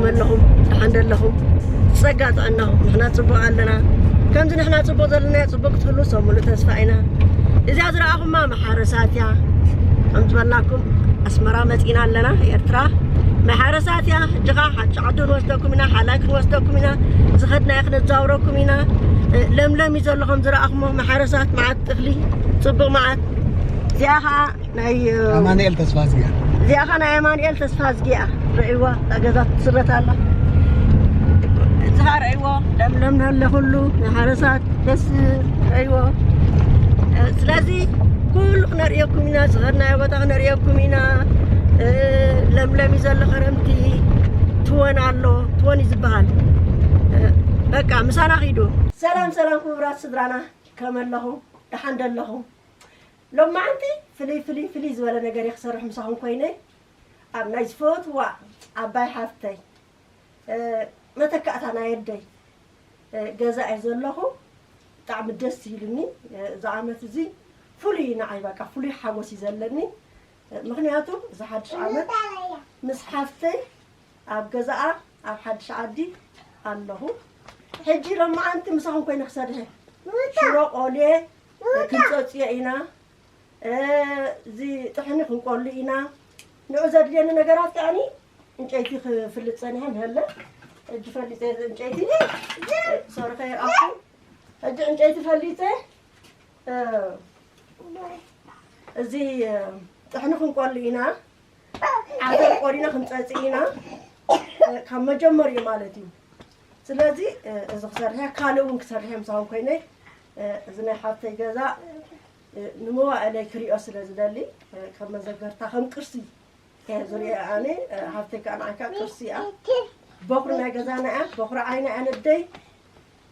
ኣለኹም፣ ደሓን ደለኹም? ጸጋ ጥዕናኹም፣ ንሕና ጽቡቕ ኣለና። ከምዚ ንሕና ጽቡቕ ዘለናዮ ጽቡቕ ክትህሉ ሰብ ሙሉእ ተስፋ ኢና። እዚኣ ዝረኣኹማ መሓረሳት እያ። ከም ዝበልናኩም ኣስመራ መጺና ኣለና፣ ኤርትራ መሓረሳት እያ። ሕጂ ኸኣ ሓድሽ ዓዲ ክንወስደኩም ኢና፣ ሓላይ ክንወስደኩም ኢና፣ ዝኸድናዮ ክነዛውረኩም ኢና። እ፣ ለምለም እዩ ዘሎ ከም ዝረኣኹሞ መሓረሳት፣ መዓት እኽሊ፣ ጽቡቕ መዓት። እዚኣ ኸኣ ናይ፣ እ፣ ኣማኑኤል ተስፋዝጊ እያ። እዚኣ ኸኣ ናይ ኣማኑኤል ተስፋዝጊ እያ። ርእይዋ፣ እታ ገዛ ትስረት ኣላ። እዚ ኸኣ ርእይዎ፣ ለምለም ኣሎ ኩሉ፣ ናይ ሓረሳት ደስ ርእይዎ። እ፣ ስለዚ ኩሉ ክነርእየኩም ኢና፣ ዝኸድናዮ ቦታ ክነርእየኩም ኢና። እ፣ ለምለም እዩ ዘሎ፣ ኸረምቲ ትወን ኣሎ፣ ትወን እዩ ዝበሃል። እ፣ በቃ ምሳና ኺዱ። ሰላም፣ ሰላም ክቡራት ስድራና፣ ከመይ ኣለኹም? ደሓን ዶ ኣለኹም? ሎማዓንቲ ፍልይ፣ ፍልይ፣ ፍልይ ዝበለ ነገር እየ ክሰርሕ ምሳኹም ኮይነ። ኣብ ናይ ዝፈትዋ ዓባይ ሓፍተይ፣ እ፣ መተካእታ ናይ ኣደይ፣ እ፣ ገዛ እየ ዘለኹ። ብጣዕሚ ደስ ኢሉኒ። እ፣ እዚ ዓመት እዚ ፍሉይ ንዓይ፣ በቃ፣ ፍሉይ ሓጎስ እዩ ዘለኒ። እ፣ ምኽንያቱ እዚ ሓድሽ ዓመት ምስ ሓፍተይ ኣብ ገዛኣ ኣብ ሓድሽ ዓዲ ኣለኹ። ሕጂ ሎማዓንቲ ምሳኹም ኮይነ ክሰርሕ እየ። ሽሮ ቆልየ፣ እ፣ ክንጸጽዮ ኢና። እ፣ እዚ ጥሕኒ ክንቆሉ ኢና። ንዑ ዘድልየኒ ነገራት ከኣኒ፣ ዕንጨይቲ ክፍልጥ ጸኒሐ፣ ንሀለ። ሕጂ ፈሊጠ፣ እዚ ዕንጨይቲ፣ እ፣ ሶሪ ከይርኣኩም። ሕጂ ዕንጨይቲ ፈሊጠ፣ እ፣ እዚ፣ እ፣ ጥሕኒ ክንቆሉ ኢና። ዓተር ቆሊና ክንጸጽእ ኢና፣ እ፣ ካብ መጀመሪኡ ማለት እዩ። ስለዚ፣ እ፣ እዚ ክሰርሕ እየ፣ ካልእ እውን ክሰርሕ እየ ምሳኹም ኮይነ፣ እ፣ እዚ ናይ ሓብተይ ገዛ፣ እ፣ ንመዋእለይ ክሪኦ ስለ ዝደሊ፣ እ፣ ከም መዘከርታ፣ ከም ቅርሲ እየ ዝሪኦ ኣነ። እ፣ ሓብተይ ከኣ ንዓይ ከኣ ቅርሲ እያ። በኹሪ ናይ ገዛና እያ፣ በኹሪ ዓይና እያ ነደይ።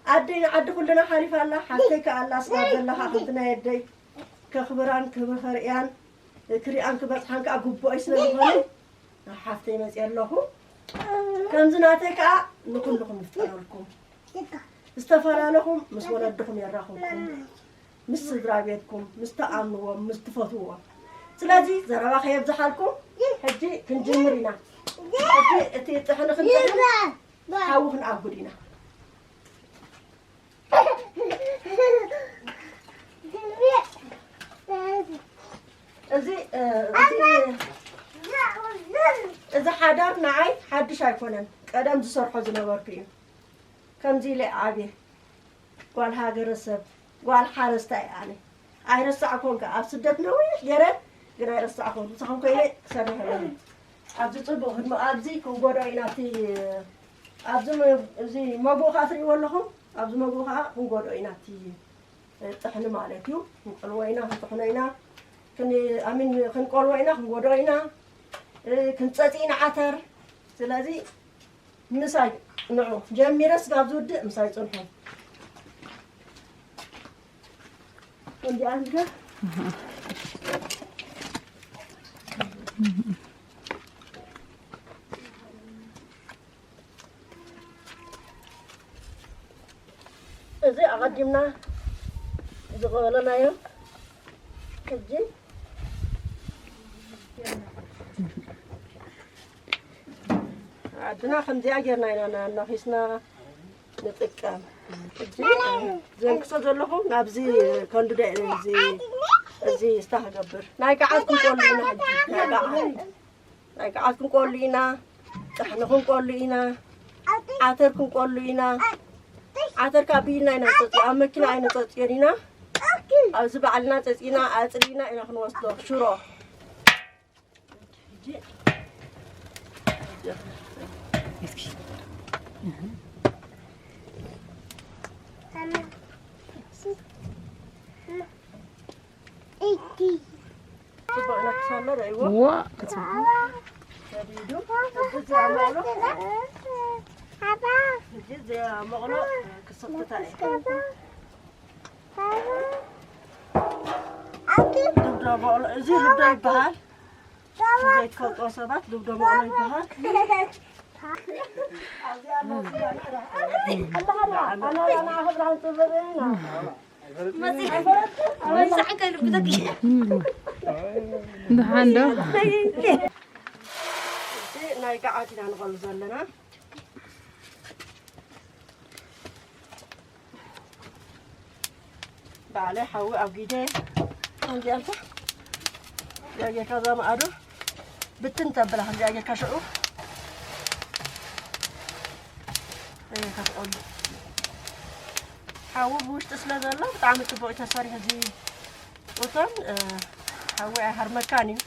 ኣደይ ንዓዲ ኩልና ሓሊፋ ኣላ፣ ሓብተይ ከኣ ኣላ፣ ስጋብ ዘላ ከኣ ከምቲ ናይ ኣደይ ከኽብራን ክብሪ ከርእያን፣ ክሪኣን ክበጽሓን ከኣ ግቡኣይ ስለ ዝኾነ፣ ናብ ሓፍተይ መጽየ ኣለኹ። ከምዚ ናተይ ከኣ ንኹልኹም ይፍጠረልኩም። ዝተፈላለኹም ምስ ወለድኹም የራኽብኩም፣ ምስ ስድራ ቤትኩም፣ ምስ ትኣምንዎም፣ ምስ ትፈትውዎም። ስለዚ ዘረባ ከየብዝሓልኩም፣ ሕጂ ክንጅምር ኢና። ሕጂ እቲ ጥሕኒ ክንጥሕን ሓዊ ክንኣጉድ ኢና። እዚ፣ እ፣ እዚ፣ እዚ ሓዳር ንዓይ ሓድሽ ኣይኮነን፣ ቀደም ዝሰርሖ ዝነበርኩ እዩ። ከምዚ ኢለ ዓብየ፣ ጓል ሃገረሰብ፣ ጓል ሓረስታይ ኣነ። ኣይረሳዕኩን ከኣ፣ ኣብ ስደት ነዊሕ ገይረ፣ ግን ኣይረሳዕኩን። ምሳኹም ኮይነ ክሰርሕ ኣለኒ። ኣብዚ ጽቡቕ ህድሞ፣ ኣብዚ ክንጎዶ ኢና፣ እቲ፣ ኣብዚ መ-፣ እዚ መጎእ ከኣ ትርእይዎ ኣለኹም፣ ኣብዚ መጎእ ከኣ ክንጎዶ ኢና፣ እቲ ጥሕኒ ማለት እዩ። ክንቀልዎ ኢና፣ ክንጥሕኖ ኢና፣ ክን-፣ ኣሚን፣ ክንቀልዎ ኢና፣ ክንጎዶ ኢና፣ እ፣ ክንጸጽእ ኢና ዓተር። ስለዚ ምሳይ ንዑ፣ ጀሚረ ስጋብ ዝውድእ ምሳይ ጽንሑ። እንዲኣ ኢልካ እዚ ኣቐዲምና ዝቐበለናዮ ሕጂ ዓድና ከምዚኣ ጌርና ኢና ና-፣ እናኺስና ንጥቀም። ሕጂ ዘንክሶ ዘለኹ ናብዚ ከንዱ ደ-፣ እዚ፣ እዚ ስታ ክገብር። ናይ ገዓት ክንቆሉ ኢና ሕጂ። ናይ ገዓት፣ ናይ ገዓት ክንቆሉ ኢና። ጥሕኒ ክንቆሉ ኢና። ዓተር ክንቆሉ ኢና። ዓተር ካብ ብኢድና ኢና ንጸጽዮ። ኣብ መኪና ኣይነጸጽዮን ኢና። ኣብዚ ባዕልና ጸጺና ኣጽሪና ኢና ክንወስዶ። ሽሮ። ጽቡቕ ኢና ክሳሎ ረእይዎ። ዋ፣ ሰዲዱ። እዚ ኣማሎ። እዚ ኣማቕሎ ክሰክታ እዩ። ልብዶ በቕሎ፣ እዚ ልብዶ ይበሃል። ዘይትፈልጦ ሰባት ልብዶ በቕሎ ይበሃል። ደሓን ዶ? እዚ ናይ ገዓት ኢና ንቐሉ ዘለና። ባዕለይ ሓዊ ኣጒደ። ከምዚኣ ኢልካ፣ ከምዚኣ ጌርካ እዛ መኣዶ ብትን ተብላ፣ ከምዚኣ ጌርካ ሽዑ፣ ከምዚኣ ጌርካ ትቖሉ። ሓዊ ብውሽጢ ስለ ዘሎ ብጣዕሚ ጽቡቕ እዩ ተሰሪሑ። እዚ ጡቶን፣ እ፣ ሓዊ ኣይሃርመካን እዩ።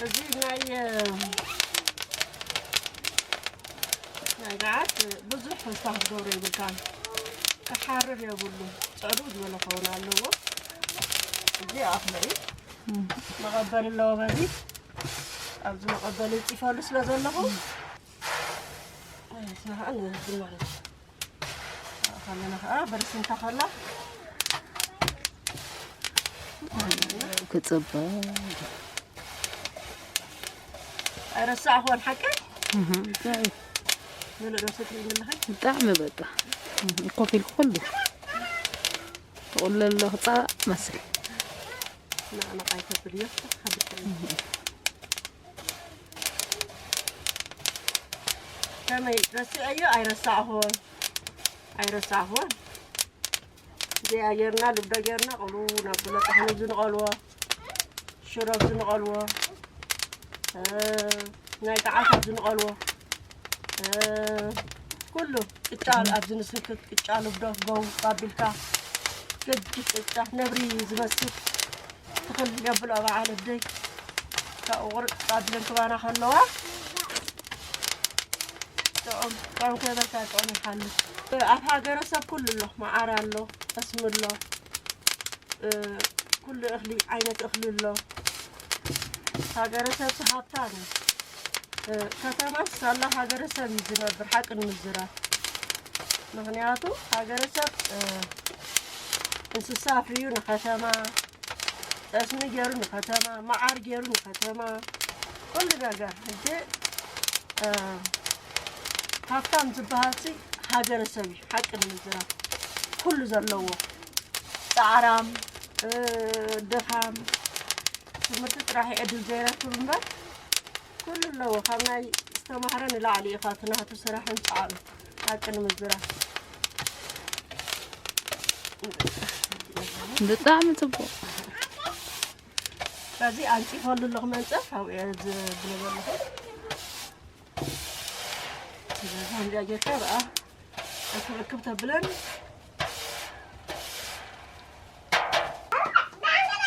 እዚ ናይ፣ ናይ ገዓት ብዙሕ ስታፍ ክትገብሮ የብልካን። ክሓርር የብሉ። ጽዕዱ ዝበለ ክኸውን ኣለዎ። እዚ ኣፍልዒ መቐበሊ ኣለዎ። በዚ ኣብዚ መቐበሊ ይጽፈሉ ስለ ዘለኹ፣ ኣይ፣ ስማ ኸኣ ንብል ማለት እዩ። ከለና ኸኣ በርሲንታ ከላ ክጽበ። ኣይረሳዕኹዎን ሓቀይ? እህ፣ እንታይ? ገለ ዶ ስትሪኒ ኣለኺ? ብጣዕሚ በቃ። እህ፣ ኮፍ ኢልኩ ኩሉ። ተቑለሎ ክጻ መስል። ንዕንቕ ኣይተብልዮ፣ ሓብተይ። እህ። ከመይ ረሲዐዮ? ኣይረሳዕኹዎን። ኣይረሳዕኹዎን። እዚኣ ጌርና፣ ልብዶ ጌርና፣ ቆሉ ናብ ብሎ ጣሕኒ ዝንቐልዎ፣ ሽሮ ዝንቐልዎ፣ እ፣ ናይ ገዓት ዝንቐልዎ፣ እ፣ ኩሉ ቅጫ ኣብዚ ንስንክት፣ ቅጫ ልብዶ፣ ገው ኣቢልካ፣ ገጅፍ ቅጫ፣ ነብሪ ዝመስል ትኽል የብሎ በዓል ኣደይ። ካብኡ ቁርጥ ኣቢለን ክባና ከለዋ፣ ጥዑም፣ ጥዑም ከይበልካ ጥዑም ይሓልፍ። ኣብ ሃገረሰብ ኩሉ ኣሎ፣ መዓር ኣሎ፣ ጠስሚ ኣሎ፣ እ፣ ኩሉ እኽሊ፣ ዓይነት እኽሊ ኣሎ። ሃገረሰብ ሃብታም እዩ። እ፣ ከተማስ ሳላ ሃገረሰብ እዩ ዝነብር፣ ሓቂ ንምዝራብ። ምኽንያቱ ሃገረሰብ፣ እ፣ እንስሳ ኣፍርዩ ንከተማ፣ ጠስሚ ገይሩ ንከተማ፣ መዓር ገይሩ ንከተማ፣ ኩሉ ነገር። ሕጂ፣ እ፣ ሃብታም ዝበሃልሲ ሃገረሰብ እዩ፣ ሓቂ ንምዝራብ። ኩሉ ዘለዎ፣ ጻዕራም፣ እ፣ ድኻም፣ ትምህርቲ ጥራሕ እዩ ዕድል ዘይረክብ እምበር፣ ኩሉ ኣለዎ። ካብ ናይ ዝተማህረ ንላዕሊ እዩ፣ ካብቲ ናቱ ስራሕን ጻዕሩ፣ ሓቂ ንምዝራብ። ብጣዕሚ ጽቡቕ። ስለዚ ኣንጺፈሉ ኣለኹ መንጸፍ፣ ኣብኡ እየ ዝብሎ ዘለኹ። ስለዚ ከምዚኣ ጌርካ ብኣ እክብ እክብ ተብለን።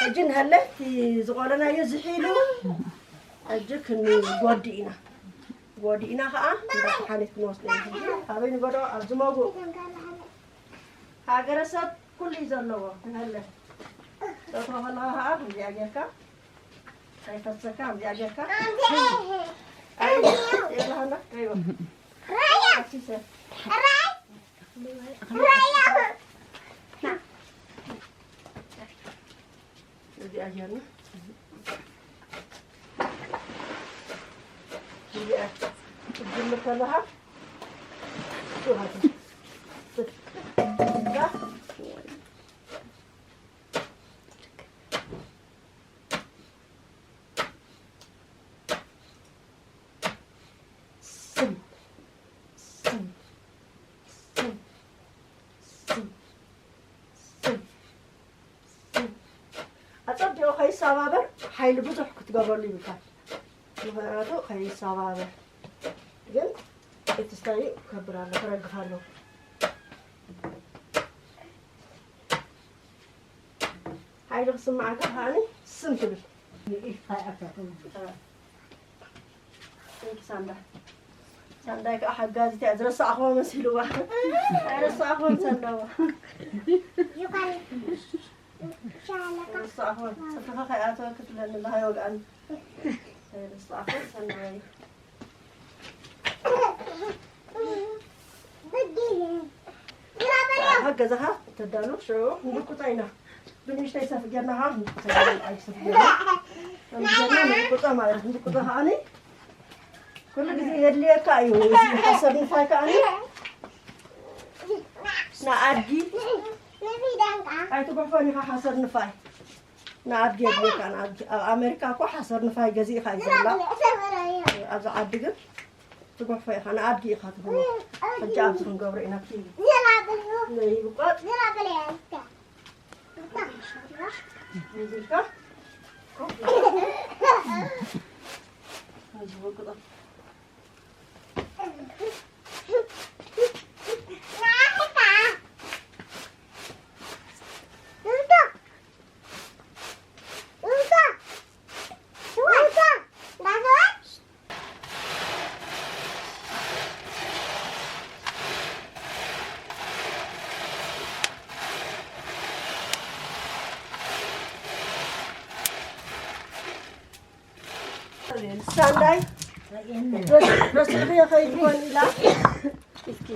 ሕጂ ንሃለ እቲ ዝቖለናዮ ዝሒሉ፣ ሕጂ ክንጎዲ ኢና። ጎዲእና ኸዓ እንዳ ተሓኔት ክንወስዶ ኢና። ሕጂ ኣበይ ንጎዶ? ኣብዚ መጉእ። ሃገረሰብ ኩሉ እዩ ዘለዎ። ንሃለ። ጠጠው ከለኻ ኸዓ ከምዚኣ ጌርካ፣ ከይፈሰካ ከምዚኣ ጌርካ። ኣይ፣ የላህና፣ ከይበ። ኣሲሰ። እዚኣ ጌርና፣ እዚኣ ክትጅምር ከለኻ፣ ስም፣ ስም፣ ስም፣ ስም፣ ስም፣ ስም፣ ስም። ኣጸቢቑ ከይሰባበር ሓይሊ ብዙሕ ክትገብረሉ ይብልካ። ምኽንያቱ ከይሰባበር። ግን እቲ ስታዩ ከብር ኣሎ፣ ክረግፍ ኣለዎ። ሓይሊ ክስምዓካ ከኣኒ ስም ትብል። ንኢድካ ይኣትያ ትብል። እ። ቴንኪ ሳንዳ። ሳንዳይ ከዓ ሓጋዚት እያ፣ ዝረሳዕኽዎ መሲልዋ። ኣይረሳዕኽዎን ሳንዳዋ። ዝረሳዕኽዎ፣ ጽፍርኻ ከይኣተወ ክትብለኒ ኣለኻ፣ ይወግኣኒ። ኣይረሳዕኽዎን ሳንዳይ። ኣብ ገዛኻ ተዳሉ፣ ሽዑ ንድቁጣ ኢና። ብንእሽተይ ሰፍ ጌርና ኸዓ ንድቁጣ ኢና፣ ንዓይ ሰፍ ጌርና። ከም ጌርና ንድቁጣ ማለት፣ ንድቁጣ ኸዓኒ ኩሉ ግዜ የድልየካ እዩ። እዚ ሓሰር ንፋይ ከዓኒ ንኣድጊ ኣይትጉሕፎን ኢኻ፣ ሓሰር ንፋይ ንኣድጊ የድልየካ። ንኣድጊ ኣብ ኣሜሪካ እኮ ሓሰር ንፋይ ገዚእኻ እዩ ዝብላዕ። ኣብዚ ዓዲ ግን ትጉሕፎ ኢኻ፣ ንኣድጊ ኢኻ ትህቦ። ሕጂ ኣብዚ ክንገብሮ ኢና፣ ኪ ነይብቆጥ ነዚልካ ኮፍ ነዚ ወቅጦ። ሳንዳይ ረሲዕኽዮ ከይድኮን ኢላ። እስኪ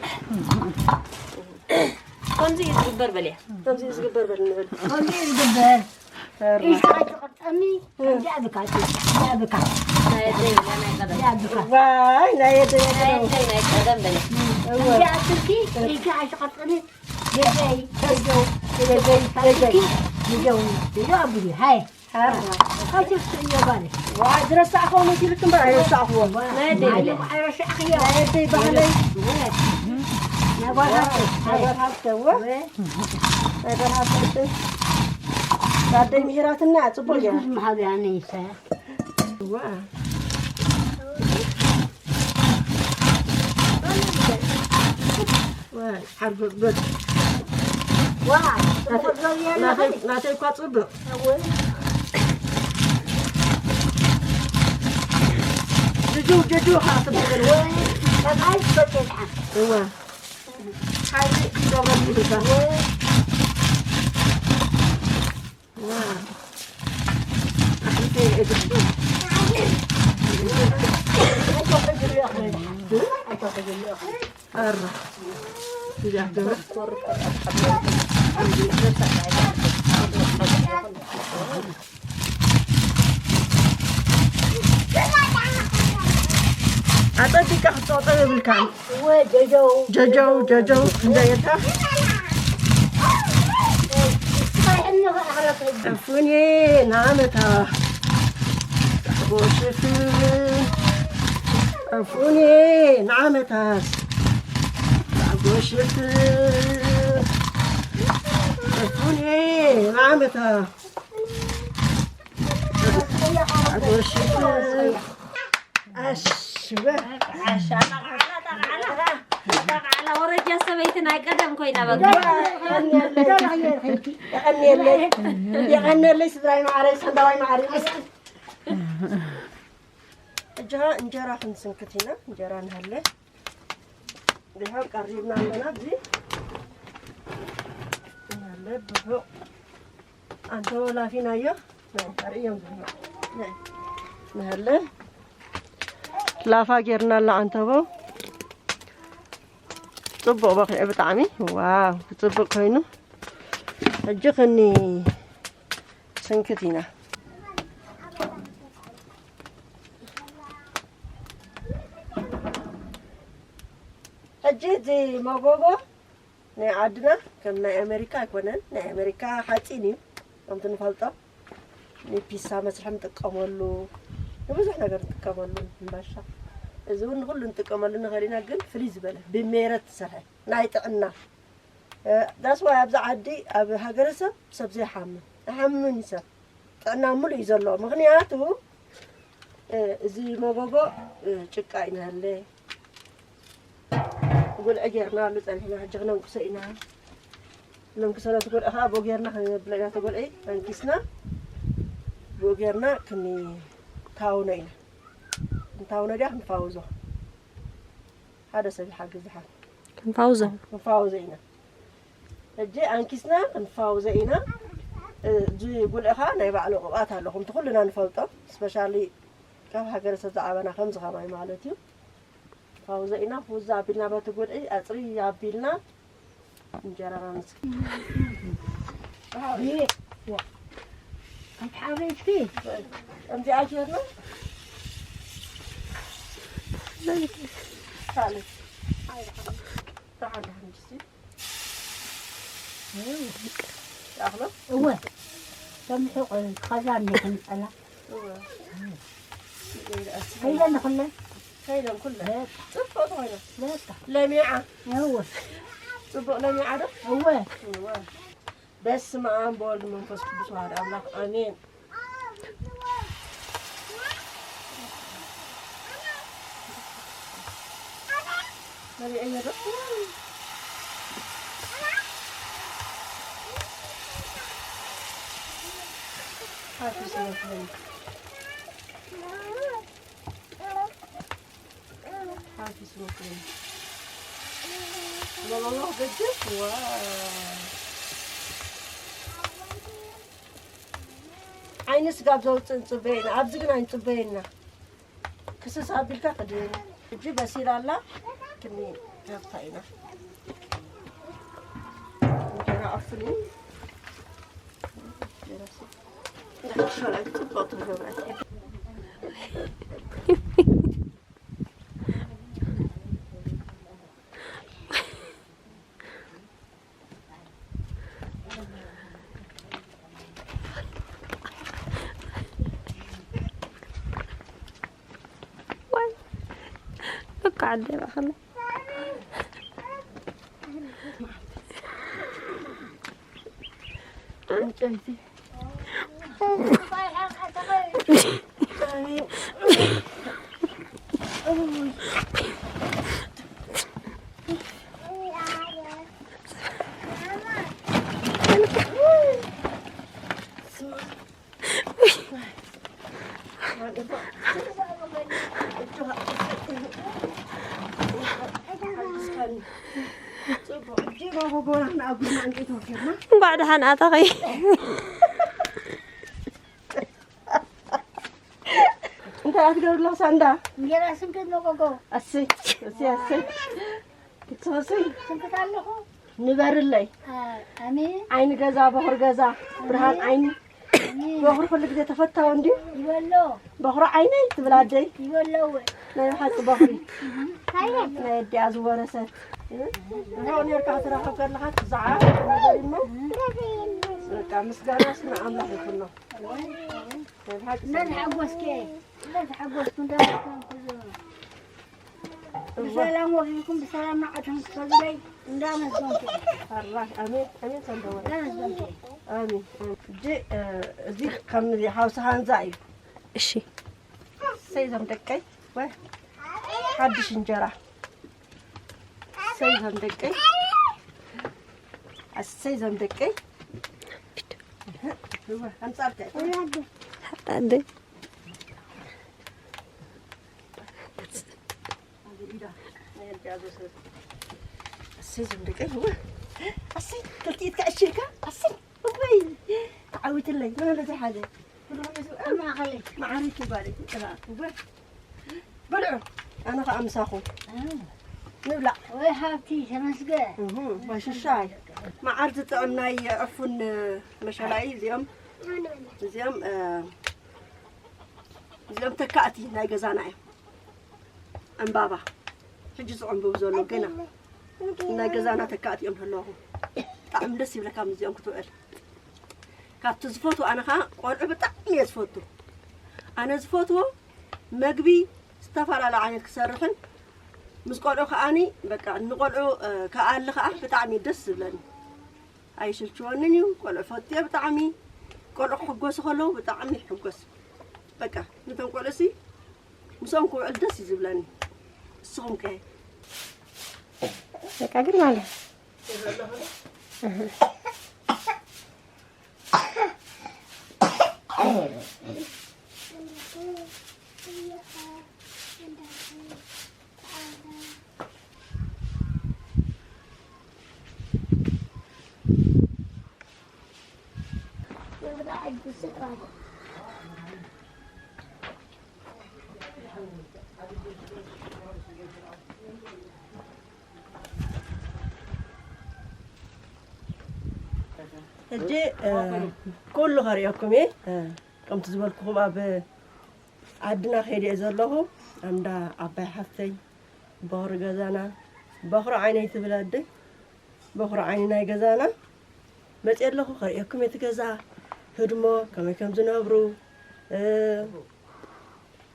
ከምዚ እዩ ዝግበር በልያ። ከምዚ እዩ ዝግበር በል ንበል። ከምዚ እዩ ዝግበር። ኢልካ ኣይትቐርጸኒ፣ ከምዚኣ ብካ፣ ከምዚኣ ብካ። ናይ ኣደይ ኢላ ናይ ቀደም። ከምዚኣ ብካ። ዋይ፣ ናይ ኣደይ ናይ ቀደም። ኣደይ ናይ ቀደም በለ። እወ። ከምዚኣ ብኪ፣ ኢልካ ኣይትቐርጸኒ። ጀጀይ፣ ጀጀው፣ ጀጀይ፣ ጀጀይ። ጀጀው፣ ጀጀው ኣቡዲ፣ ሃይ። ሓራ። ኣይትስዕዮ ባለ። ዋይ፣ ዝረሳዕኽዎ መሲሉኪ እምበር ኣይረሳዕኽዎን። ናይ ኣደይ በለ። ኣይ፣ ኣይረሳዕኽዮ። ናይ ኣደይ ባህለይ። ናይ ጓል ሃብተ፣ ናይ ሃይ። ጓል ሃብተ፣ እወ። እወ። ናይ ጓል ሃብተ። ኣደይ ምሂራትና፣ ጽቡቕ እያ። ብዙሕ መሃብያ ነይሰ። ዋ። ዋ፣ ሓርጎት በት። ዋ፣ ናተይ፣ ናተይ እኳ ጽቡቕ። ጅጅው፣ ጅጅው ኸዓ ጽቡቕ። ወይ፣ ጠቕዓይ ትፈትየ ደሓን። እዋ። ሓይሊ ይገብረሉ ይብልካ። ወይ። ዋው። ኣሕምልቲ እግሪ። ኣረ። እዚኣ ትገብር። ኣጸቢቕካ ክትጸቕጦ የብልካን። እወ፣ ጀጀው። ጀጀው፣ ጀጀው፣ እንደ የታ። እፉኔ ናመታ። ጎሽፍ። እፉኔ ናመታ። ጎሽፍ። እፉኔ ናመታ። ጎሽፍ። ኣሽበ። ዓሻ፣ ጠቕዓላ፣ ጠቕዓላ፣ ጠቕዓላ፣ ወረጃ ሰበይቲ ናይ ቀደም ኮይና በቃ። የቐንየለይ፣ የቐንየለይ፣ የቐንየለይ፣ ስድራይ መዓረይ፣ ሰንዳዋይ መዓረይ። እስኪ። ሕጂ ኸዓ እንጀራ ክንስንክት ኢና፣ እንጀራ ንሃለ። ይኸው ቀሪብና ኣለና፣ እዚ ንሃለ፣ ብሑቕ። ኣንተቦ ላፊናዮ። ናይ፣ ኣርእዮም ዝብሎ። ናይ፣ ንሃለ። ላፋ ጌርና ኣላ ኣንተቦ። ጽቡቕ በኺዑ ብጣዕሚ። ዋው፣ ጽቡቕ ኮይኑ። ሕጂ ክኒ ስንክት ኢና። ሕጂ እዚ መጎጎ ናይ ዓድና ከም ናይ ኣሜሪካ ኣይኮነን። ናይ ኣሜሪካ ሓፂን እዩ፣ ከምቲ ንፈልጦ። ንፒሳ መስርሒ ንጥቀመሉ፣ ንብዙሕ ነገር ንጥቀመሉ፣ ሕምባሻ። እዚ እውን ንኹሉ ንጥቀመሉ ንኽእል ኢና፣ ግን ፍልይ ዝበለ ብሜረት ዝሰርሐ ናይ ጥዕና። እ፣ that's why ኣብዚ ዓዲ፣ ኣብ ሃገረሰብ፣ ሰብ ዘይሓምም። ኣይሓምምን እዩ ሰብ። ጥዕና ምሉእ እዩ ዘለዎ። ምኽንያቱ፣ እ፣ እዚ መጎጎ፣ እ፣ ጭቃ እዩ ንሃለ። ጉልዒ ጌርናሉ ጸኒሕና፣ ሕጂ ክነንክሶ ኢና። ነንክሶ ነቲ ጉልዒ ኸዓ ብኡ ጌርና ክነብሎ ኢና። እቲ ጉልዒ ኣንኪስና፣ ብኡ ጌርና ክንታውኖ ኢና። ክንታውኖ ድያ ክንፋውዞ? ሓደ ሰብ ይሓግዝ ዝሓል ክንፋውዞ። ክንፋውዞ ኢና። ሕጂ ኣንኪስና ክንፋውዞ ኢና። እዚ ጉልዒ ኸዓ ናይ ባዕሉ ቅብኣት ኣሎ፣ ከምቲ ኩልና ንፈልጦ። ስፔሻሊ ካብ ሃገረ ሰብ ዝዓበና ከምዚ ኸማይ ማለት እዩ። ፋውዘ ኢና፣ ፍውዝ ኣቢልና በቲ ጉድዒ ኣጽሪ ኣቢልና እንጀራና ንስ-፣ ኣብ ሓበይትኪ ከምዚኣ ጌርና ካልእ ተዓላ እንድሲ ይኣኽሎ? እወ። ሰሚሑ ቆይ፣ ከዛ እንደ ክንጸላ። እወ። ከይለን ኩለን። ከይለን ኩለን። በቃ። ጽቡቕ ተኾይኑ። በቃ። ለሚዓ። እወ። ጽቡቕ ለሚዓ ዶ? እወ። እወ። በስመ አብ ወወልድ ወመንፈስ ቅዱስ አሐዱ አምላክ አሜን። መሊአ እየ ዶ? ሓፊስ መስለኒ። ሓፊስ መስለኒ። ለማማ ገጅ? ዋው። ዓይኒ ስጋብ ዘውፅእ ንፅበየና፣ ኣብዚ ግን ኣይንፅበየና። ክስስ ኣቢልካ ክድን። እጂ በሲላ ኣላ፣ ክኒ ከፍታ ኢና። እንጀራ ኣፍኒ። እንጀራ ስ-፣ እንጀራ ሸራይ ጽቡቕ ትብሎ ማለት እዩ። ዋይ፣ በቃ ዓደ ይባኸለ። ዕንጨይቲ። እንቋዕ ደሓን ኣተኺ። እንታይ ኣትገብርላ ሳንዳ? እንጀራ ስንክት መጎጎ። ኣሰይ፣ ኣሰይ፣ ኣሰይ። ክትሰስይ? ስንክት ኣለኹ። ንበርለይ። አ-፣ ኣሜን። ዓይኒ ገዛ፣ በኹሪ ገዛ፣ ብርሃን ዓይኒ። ኣሜን። በኹሪ ኩሉ ግዜ ተፈታዊ እንድዩ። ይበሎ። በኹሪ ዓይነይ ትብል ኣደይ። ይበሎ እወ። ናይ ሓቂ በኹሪ። ናይ ኣዲኣ ዝወረሰት። ርሑቕ ኔርካ ክትረኸብ ከለኻ ትዝዓር ነገር እሞ። በቃ ምስጋናስ ንኣምላኽ ይኹኖ። ናይ ብሓቂ እናተሓጎስኪ፣ እናተሓጎስኩ እንዳመስገንኩ ዝ-፣ ብሰላም ወፊርኩም ብሰላም ንዓኹም ክፈግረይ እንዳመስገንኩ። ኣራይ፣ ኣሜን፣ ኣሜን፣ ሰንደወ። እንዳመስገንኩ። ኣሜን፣ ኣሜን። እጂ፣ እ፣ እዚ ከም እዚ ሓውሲ ሃንዛ እዩ። እሺ። እሰይ፣ እዞም ደቀይ፣ ወይ፣ ሓድሽ እንጀራ። እሰይ፣ እዞም ደቀይ። እሰይ፣ እዞም ደቀይ። እወ፣ ኣምጻልካ። ሓጣደ። ኣሰይ፣ እዞም ደቀይ፣ እወ። ኣሰይ፣ ክልቲኢትካ እሽርካ፣ ኣሰይ፣ እወይ፣ ተዓዊትለይ፣ መን ኣሎ ዘይሓዘ? ኩሉ ኣብ ማእኸለይ። መዓረይቲ ጓለይ፣ ጥራ፣ እወ። በልዑ፣ ኣነ ኸኣ ምሳኹም። ንብላዕ። ወይ ሃብቲ፣ ተመስገን። እሁ፣ ወይ ሽሻይ። መዓር ዝጥዕም ናይ ዕፉን መሸላ እዩ፣ እዚኦም፣ እዚኦም፣ እ፣ እዚኦም ተካእቲ ናይ ገዛና እዮም። ዕምባባ ሕጂ ዝዕምብቡ ዘሎ ገና ናይ ገዛና ተካእቲ እዮም ዘለዉ። ብጣዕሚ ደስ ይብለካ ምስዚኦም ክትውዕል። ካብቲ ዝፈትዎ ኣነ ኸዓ ቆልዑ ብጣዕሚ እየ ዝፈቱ። ኣነ ዝፈትዎ መግቢ ዝተፈላለየ ዓይነት ክሰርሕን ምስ ቆልዑ ከዓኒ በቃ ንቆልዑ፣ እ፣ ከኣሊ ኸዓ ብጣዕሚ ደስ ዝብለኒ። ኣይሽልችወንን እዩ። ቆልዑ ፈትየ ብጣዕሚ። ቆልዑ ክሕጎሱ ከለዉ ብጣዕሚ ይሕጎስ። በቃ፣ ነቶም ቆልዑሲ ምስኦም ክውዕል ደስ እዩ ዝብለኒ። ንስኹም ከ? በቃ ግን ማለት ሕጂ፣ እ፣ ኩሉ ከርእየኩም እየ። እ፣ ከምቲ ዝበልኩኹም ኣብ ዓድና ከይደ እየ ዘለኹ። ኣንዳ ዓባይ ሓፍተይ፣ በኹሪ ገዛና፣ በኹሪ ዓይነይ ትብል ኣደይ፣ በኹሪ ዓይኒ ናይ ገዛና። መፅእ ኣለኹ፣ ከርእየኩም እቲ ገዛ ህድሞ ከመይ ከም ዝነብሩ፣ እ፣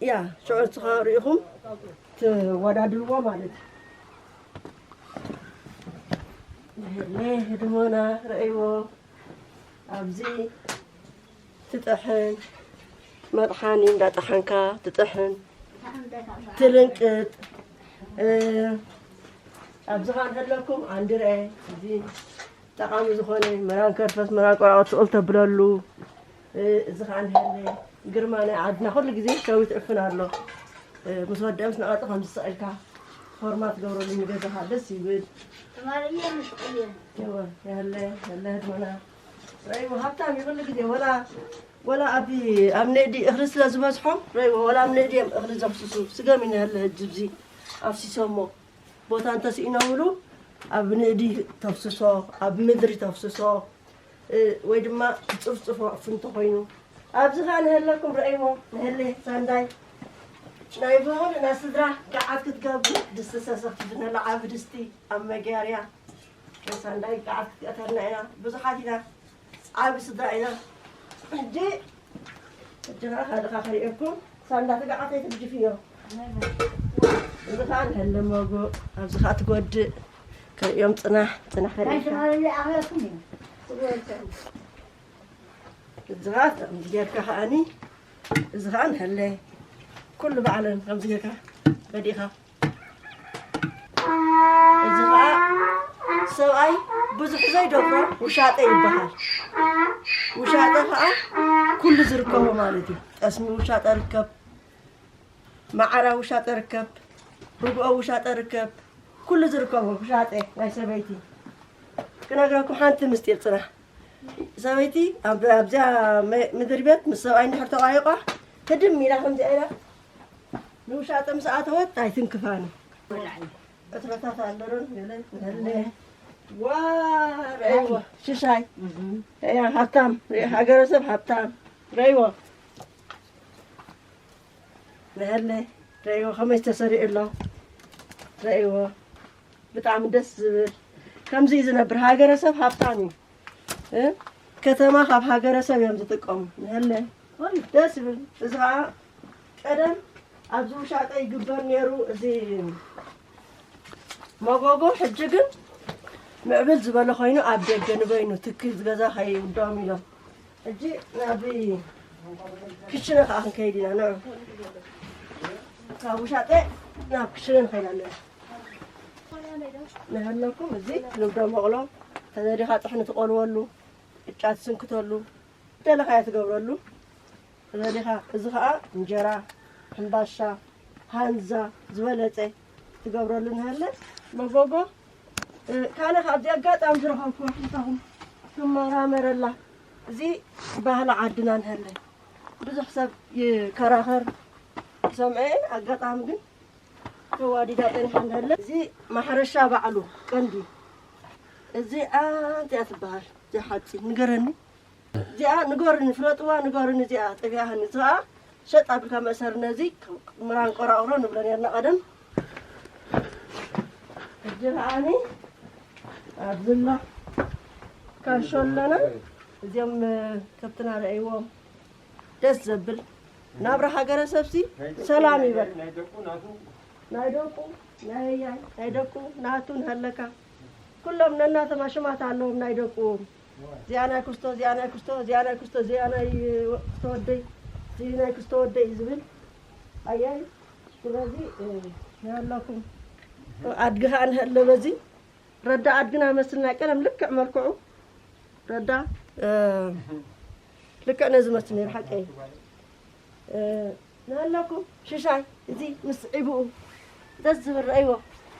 ያ፣ ሽዑ ንስኻ ርኢኹም ትወዳድርዎ ማለት እዩ። ነይ ህድሞና ረእይዎ። ኣብዚ ትጥሕን፣ መጥሓኒ እንዳጠሓንካ ትጥሕን፣ ትልንቅጥ። እ፣ ኣብዚ ኸዓ እንተለኩም ኣንድረ፣ እዚ ጠቓሚ ዝኾነ መራን ከርፈስ፣ መራን ቆራቑት ስቕል ተብለሉ። እ፣ እዚ ኸዓ እንሄለ ግርማ ናይ ዓድና ኩሉ ግዜ ሸዊት ዕፍን ኣሎ። እ፣ ምስ ወደአ ምስ ነቐጸ ከምዚ ስቕ ኢልካ ፎርማ ትገብረሉ ንገዛኻ ደስ ይብል። ትማሊ እየ ምስ ቅየ። እወ፣ ያለ፣ ያለ ህድሞና። ረእይዎ ሃብታም እዩ ኩሉ ግዜ። ወላ፣ ወላ ኣብ፣ ኣብ ንእዲ እኽሊ ስለ ዝበዝሖም፣ ረእይዎ፣ ወላ ኣብ ንእዲ እዮም እኽሊ ዘፍስሱ። ስገም እዩ ያለ ህጂ ኣብዚ ኣፍሲሶሞ። ቦታ እንተስኢኖምሉ ኣብ ንእዲ ተፍስሶ፣ ኣብ ምድሪ ተፍስሶ፣ እ፣ ወይ ድማ ትጽፍጽፎ ዕፉን እንተኾይኑ። ኣብዚ ኸኣ ንሀለኩም ረእይዎ፣ ንሀለ ሳንዳይ። ናይ ብሙሉእና ስድራ ገዓት ክትገብር ድስቲ ሰሰኽቲ ዝነለ ዓቢ ድስቲ ኣብ መግያርያ። ሳንዳይ ገዓት ክትገእተልና ኢና። ብዙሓት ኢና። ዓቢ ስድራ ኢና። ሕጂ፣ ሕጂ ኸዓ ካልእኻ ከርእየኩም። ሳንዳ ትጋዓተይ ትግድፍዮ። እዚ ኸዓ ንሀለ መጎእ፣ ኣብዚ ኸዓ ትጎድእ። ከርእዮም ጽናሕ፣ ጽናሕ ከርእየካ። እዚ ኸዓ ከምዚ ጌርካ ኸዓኒ፣ እዚ ኸዓ ንሀለ። ኩሉ ባዕለን ከምዚ ጌርካ በዲኻ። እዚ ኸዓ ሰብኣይ ብዙሕ ዘይደፍሮ ውሻጠ ይበሃል። ውሻጠ ኸዓ ኩሉ ዝርከቦ ማለት እዩ። ጠስሚ ውሻጠ ርከብ፣ መዓራ ውሻጠ ርከብ፣ ርግኦ ውሻጠ ርከብ፣ ኩሉ ዝርከቦ ውሻጠ ናይ ሰበይቲ። ክነግረኩም ሓንቲ ምስጢር ጽናሕ። ሰበይቲ ኣብ፣ ኣብዚኣ መ-፣ ምድሪ ቤት ምስ ሰብኣይ እንድሕር ተቋይቋ፣ ህድም ኢላ ከምዚኣ ኢላ ንውሻጠ ምስ ኣተወት ኣይትንክፋን። ዕትሮታት ኣለዶን ገለ ንሀለ። ዋ፣ ረእይዎ፣ ሽሻይ። እያ፣ ሃብታም፣ ሃገረሰብ ሃብታም። ረእይዎ። ንሀለ፣ ረእይዎ ከመይ ተሰሪዑ ኣሎ። ረእይዎ። ብጣዕሚ ደስ ዝብል። ከምዚ እዩ ዝነብር። ሃገረሰብ ሃብታም እዩ። እ? ከተማ ካብ ሃገረሰብ እዮም ዝጥቀሙ። ንሀለ። ደስ ይብል። እዚ ኸዓ ቀደም ኣብዚ ውሻጠ ይግበር ነይሩ። እዚ መጎጎ ሕጂ ግን ምዕብል ዝበለ ኮይኑ ኣብ ደገ ንበይኑ ትኪ ዝገዛ ከይውደኦም ኢሎም። ሕጂ ናብ ክሽነ ኸዓ ክንከይድ ኢና። ንዑ። ካብ ውሻጠ ናብ ክሽነ ንኸይድ ኣለና። ንሀለኩም እዚ ንብዶ መቕሎ ተዘዲኻ ጥሕኒ ትቆልወሉ፣ ቅጫ ትስንክተሉ፣ ደለኻዮ ትገብረሉ። ተዘዲኻ፣ እዚ ኸዓ እንጀራ፣ ሕምባሻ፣ ሃንዛ ዝበለጸ ትገብረሉ ንሀለ። መጎጎ፣ እ፣ ካልእ ኸዓ ኣብዚ ኣጋጣሚ ዝረኸብኩዎ ሕንታኹም ትመራመረላ። እዚ ባህሊ ዓድና ንሀለ። ብዙሕ ሰብ ይከራኸር፣ ይሰምዐ፣ ኣጋጣሚ ግን ተዋዲዳ ጸኒሓ እንሀለ። እዚ ማሕረሻ ባዕሉ ቀንዲ። እዚኣ እንታይ እያ ትበሃል? እዚኣ ሓፂን ንገረኒ። እዚኣ ንገሩኒ፣ ፍለጥዋ ንገሩኒ፣ እዚኣ ጠፊኣትኒ። እዚኣ ሸጥ ኣቢልካ መእሰሪ ነዚ ምራን ቆራቑሮ ንብሎ ነርና ቀደም። ሕጂ ከዓኒ ኣብዚ ኣሎ ካሾ ኣለና። እዚኦም ከብትና ረእይዎም። ደስ ዘብል ናብራ ሃገረሰብሲ ሰላም ይበል። ናይ ደቁ ናቱ። ናይ ደቁ፣ ናይ ኣያይ፣ ናይ ደቁ ናቱ ንሃለካ። ኩሎም ነናቶም ኣሽማት ኣለዎም ናይ ደቁ። እዚኣ ናይ ክስቶ፣ እዚኣ ናይ ክስቶ፣ እዚኣ ናይ ክስቶ፣ እዚኣ ናይ ክስቶ ወደይ፣ እዚ ናይ ክስቶ ወደይ እዩ ዝብል። ኣያይ፣ ስለዚ፣ እ፣ ይሃለኩም። ኣድጊ ኸኣ ንሃለ በዚ። ረዳ ኣድግና መስል ናይ ቀደም ልክዕ መልክዑ። ረዳ፣ እ፣ ልክዕ ነዚ መስል ነይሩ ሓቀይ። እ፣ ንሃለኩም ሽሻይ፣ እዚ ምስ ዒብኡ ደስ ዝብል ረእይዎ።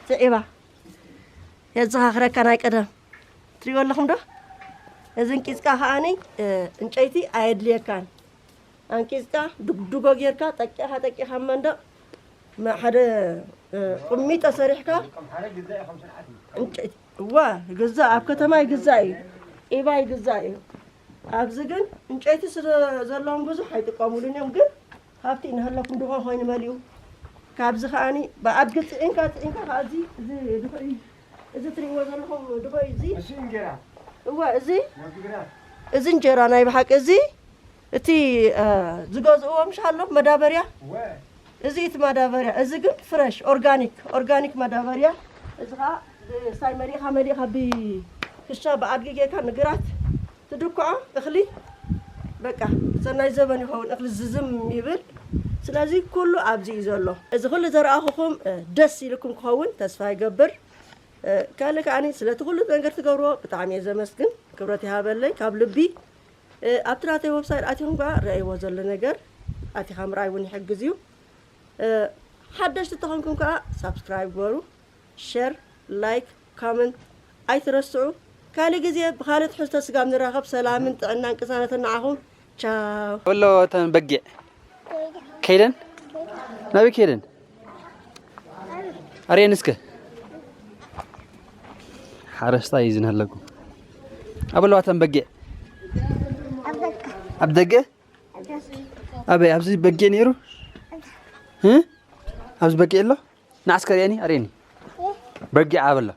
እዚ ዒባ የዘኻኽረካ ናይ ቀደም። ትሪእዎ ኣለኹም ዶ? እዚ እንቂጽካ ከኣኒ፣ እ፣ እንጨይቲ ኣየድልየካን። ኣንቂጽካ ድጉድጎ ጌርካ ጠቂኻ ጠቂኻ ኣብ መንደቕ መ- ሓደ እ፣ ቁሚጦ ሰሪሕካ እንጨይቲ እዋ ይግዛእ፣ ኣብ ከተማ ይግዛእ እዩ፣ ኢባ ይግዛእ እዩ። ኣብዚ ግን እንጨይቲ ስለ ዘለዎም ብዙሕ ኣይጥቀሙሉን እዮም። ግን ሃብቲ እናሃለኩም ድኾ ኮይኑ መሊኡ ካብዚ ከዓኒ ብኣድጊ ፅዒንካ ፅዒንካ ከዓዚ እዚ ድኾ እዩ። እዚ ትሪእዎ ዘለኹም ድኾ እዩ። እዚ እሺ፣ እንጀራ እዋ እዚ ወዲ ግራት እዚ እንጀራ ናይ ብሓቂ እዚ እቲ እ፣ ዝገዝእዎ ምሽ ኣሎ መዳበርያ ወ እዚ እቲ ማዳበርያ እዚ ግን ፍረሽ ኦርጋኒክ ኦርጋኒክ ማዳበርያ። እዚ ከዓ ሳይ መሊእካ መሊእካ ብክሻ ብኣድጊ ጌርካ ንግራት ትድኩዖ እኽሊ በቃ ሰናይ ዘበን ይኸውን እኽሊ ዝዝም ይብል። ስለዚ ኩሉ ኣብዚ እዩ ዘሎ። እዚ ኩሉ ዘረኣኹኹም እ፣ ደስ ኢልኩም ክኸውን ተስፋ ይገብር። እ፣ ካልእ ከዓኒ ስለቲ ኩሉ ነገር ትገብርዎ ብጣዕሚ እየ ዘመስግን። ክብረት ይሃበለይ ካብ ልቢ። እ፣ ኣብቲ ናተይ ወብሳይት ኣቲኹም ከዓ ረእይዎ ዘሎ ነገር ኣቲኻ ምርኣይ እውን ይሕግዝ እዩ። እ፣ ሓደሽቲ ተኾንኩም ከዓ ሳብስክራይብ ግበሩ፣ ሸር፣ ላይክ፣ ኮመንት ኣይትረስዑ። ካልእ ግዜ ብኻልእ ትሕዝቶ ስጋብ ንራኸብ ሰላምን ጥዕናን ቅሳነትን ንዓኹም። ቻው። ወሎ ተን በጊዕ ከይደን ናበይ ከይደን? ኣርየን እስከ ሓረስታይ እዩ ዝንሃለኩም። ኣበለዋ ተን በጊዕ ኣብ ደገ ኣበይ ኣብዚ በጊዕ ነይሩ? እ? ኣብዚ በጊዕ ኣሎ? ንዓስከ ርየኒ ኣርየኒ በጊዕ ኣበሎ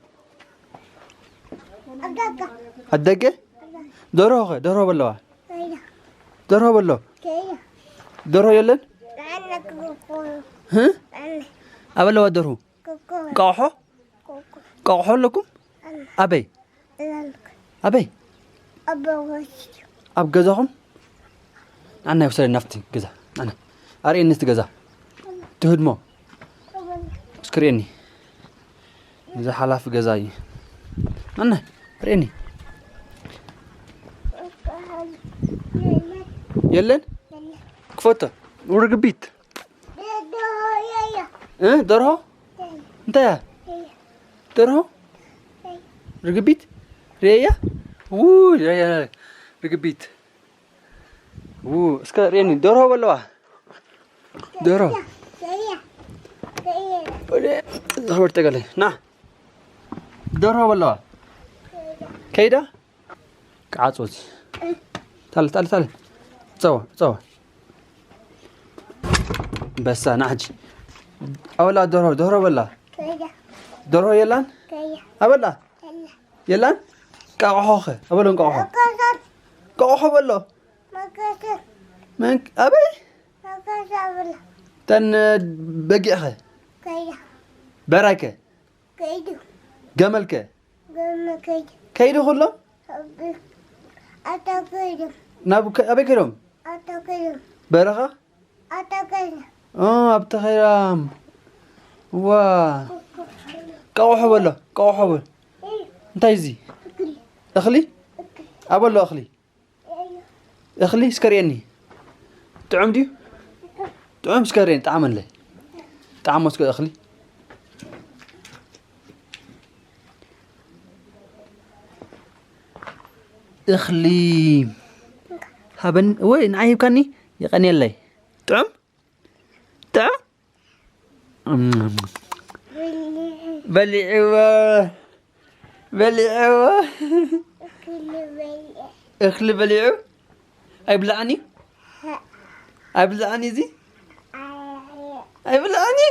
ኣብ ደገ ደርሆ ኸ ደርሆ በለዋ ደርሆ በሎ ደርሆ የለን? እ? ኣበለዋ ደርሁ እንቋቑሖ እንቋቑሖ ኣለኩም? ኣበይ ኣበይ ኣብ ገዛኹም? ኣና ይውሰደ ናፍቲ ገዛ ኣና ኣርእየኒ እቲ ገዛ ትህድሞ እስክርእየኒ እዚ ሓላፊ ገዛ እዩ ኣና ርእየኒ የለን ክፈቶ ርግቢት እ ደርሆ እንታይ እያ ደርሆ ርግቢት ርእያ ው ርእያ ርግቢት ው እስከ ርእየኒ ደርሆ በለዋ ደርሆ ወደ ዘኽበር ተገለ ና ደርሆ በለዋ ከይዳ ክዓጾ እዚ ታለ ታለ ታለ ጸዋ ጸዋ በሳ ናሕጂ ኣበላ ደርሆ ደርሆ በላ ደርሆ የላን ኣበላ የላን እንቋቑሖ ኸ ኣበሎ እንቋቑሖ እንቋቑሖ በሎ መን ኣበይ ተን በጊዕ ኸ በራይ ከ ገመል ከ ከይዱ ኩሎም ናብ ከ- ኣበይ ከይዶም በረኻ ኦ፣ ኣብ ተኸራም ዋ ቀቑሖ በሎ ቀቑሖ በሎ እንታይ እዚ እኽሊ ኣበሎ እኽሊ እኽሊ እስከ ርእየኒ ጥዑም ድዩ ጥዑም እስከ ርእየኒ ጣዕመለይ ጣዕሞ እስከ እኽሊ እኽሊ ሃበኒ ወይ ንዓይ ሂብካኒ የቐንየለይ ጥዑም ጥዑም በሊዕዎ በሊዕዎ እኽሊ በሊዑ ኣይብላዕን እዩ ኣይብላዕን እዚ ኣይብላዕን እዩ